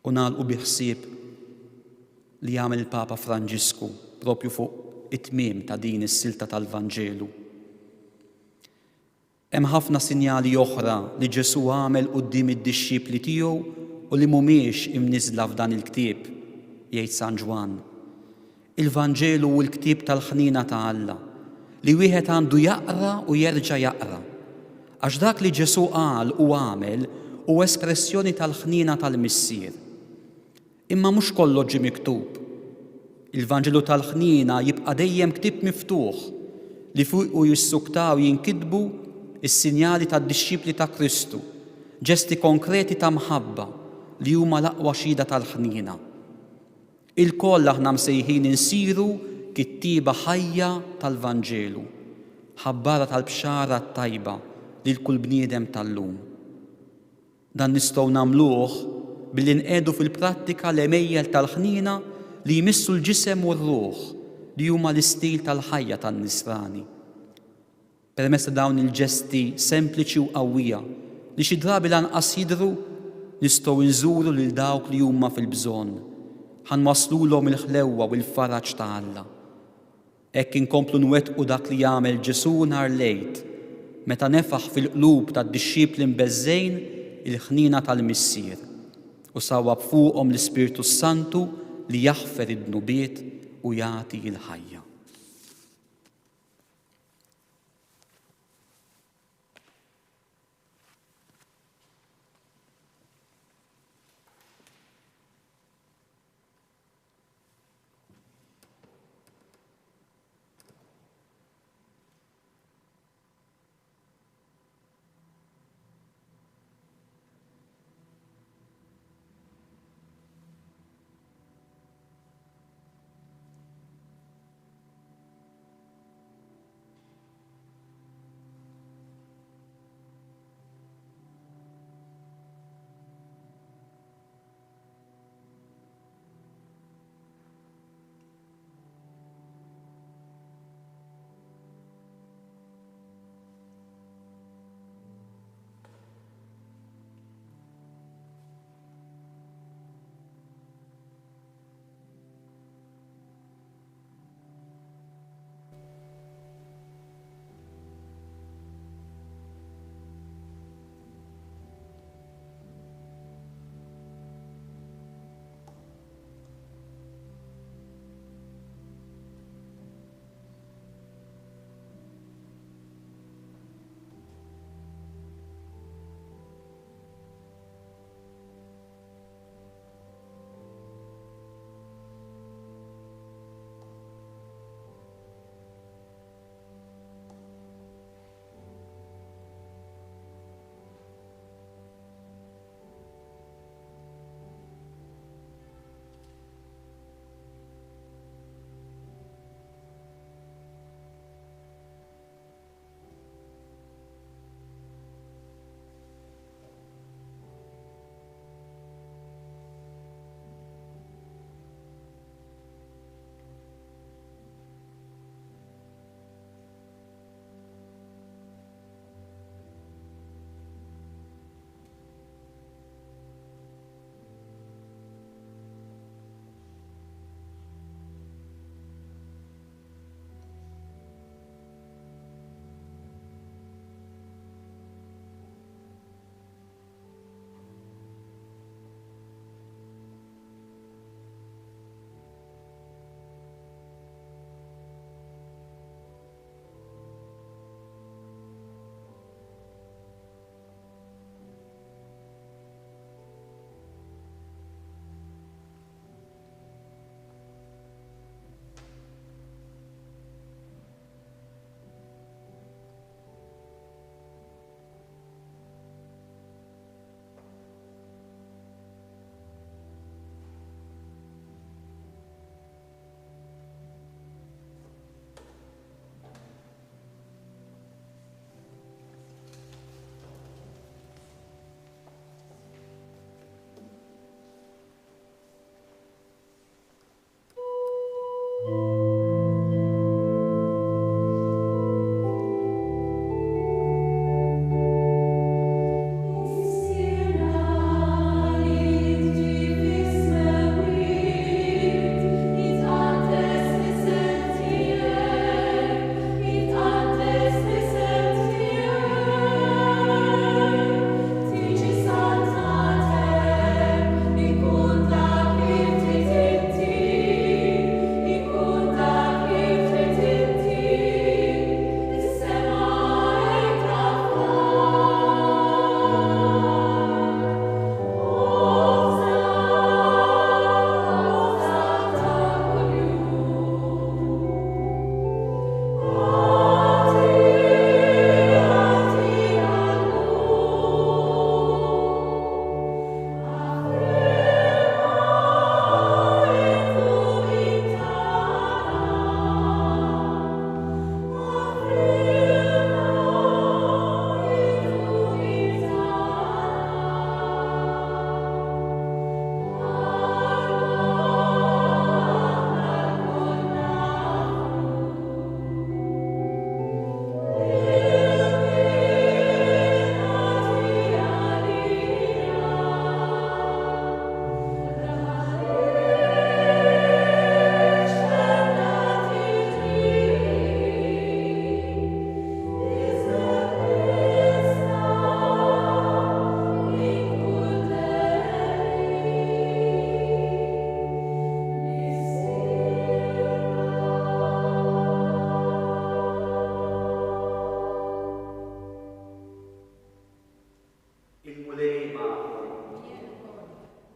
U nagħlqu bi ħsieb li għamel il-Papa Franġisku propju fuq. It-tmiem ta' din is-silta tal-Vanġelu. Hemm ħafna sinjali oħra li Ġesù għamel quddiem id-dixxipli tiegħu u li mhumiex imniżżla f'dan il-ktieb, jgħid San Ġwann. Il-Vanġelu hu l-ktieb tal-ħniena ta' Alla, li wieħed għandu jaqra u jerġa' jaqra. Għax dak li Ġesù qal u għamel hu espressjoni tal-ħniena tal-Missier. Imma mhux kollox ġie miktub. Il-Vanġelu tal-ħniena jibqa' dejjem ktieb miftuħ li fuqu jissuktaw jinkitbu s-sinjali tad-dixxipli ta' Kristu, ġesti konkreti ta' mħabba li huma l-aqwa xhieda tal-ħniena. Ilkoll aħna msejħin insiru kittieba ħajja tal-Vanġelu, ħabbara tal-Bxara t-Tajba lil kull bniedem tal-lum. Dan nistgħu nagħmluh billi nqiegħdu fil-prattika l-għemejjel tal-ħniena li jmissu l-ġisem u r-ruħ, li huma l-istil tal-ħajja tan-Nisrani. Permezz ta' dawn il-ġesti sempliċi u qawwija, li xi drabi lanqas jidhru, nistgħu nżuru lil dawk li huma fil-bżonn, ħa nwasslulhom il-ħlewwa u l-faraġ ta' Alla. Hekk inkomplu nwettqu dak li għamel Ġesù nhar l-Għid, meta nefaħ fil-qlub tad-dixxipli mbeżżgħin il-ħniena tal-Missier, u sawwab fuqhom l-Ispirtu s-Santu li jaħfer id-dnubiet u jagħti l-ħajja.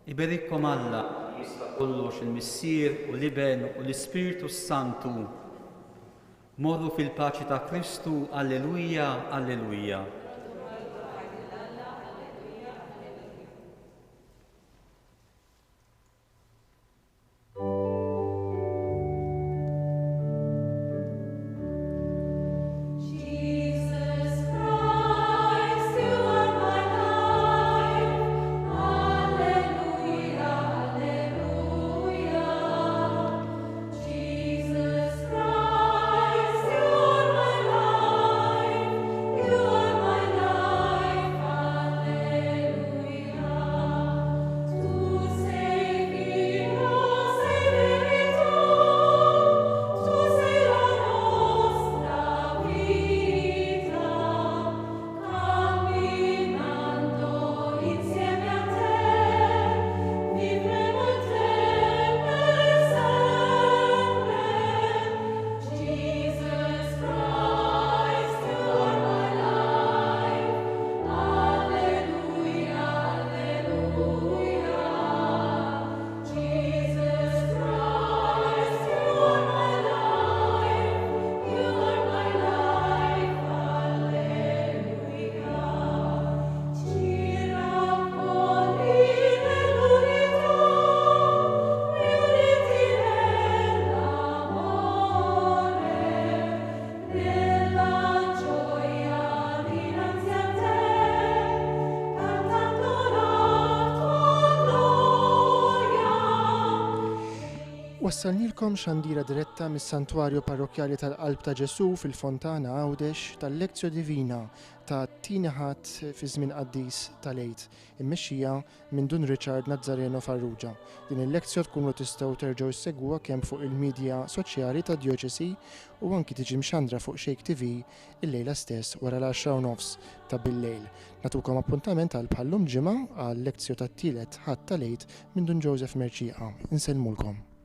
Iberikkom Alla li jista' kollox il-Missier u l-Iben u l-Ispirtu s-Santu. Morru fil-paċi ta' Kristu, Alleluja, Alleluja. Wassalnilkom xandira diretta mis-Santwarju Parrokkjali tal-Qalb ta' Ġesù fil-Fontana Għawdex tal-Lectio Divina ta' tieni Ħadd fi żmien qaddis tal-Għid, immexxija minn Dun Richard Nazzareno Farrugia. Din il-lectio tkunu tistgħu terġgħu ssegwuha kemm fuq il-midja soċjali tad-Djoċesi u anki tiġi mxandra fuq Xejk TV illejla stess wara l-għaxra u nofs ta' billejl. Nagħtukom appuntament għal bħal-lum ġimgħa għal-lectio tat-tielet Ħadd tal-Għid minn Dun Joseph Mercieca. Insellmulkom.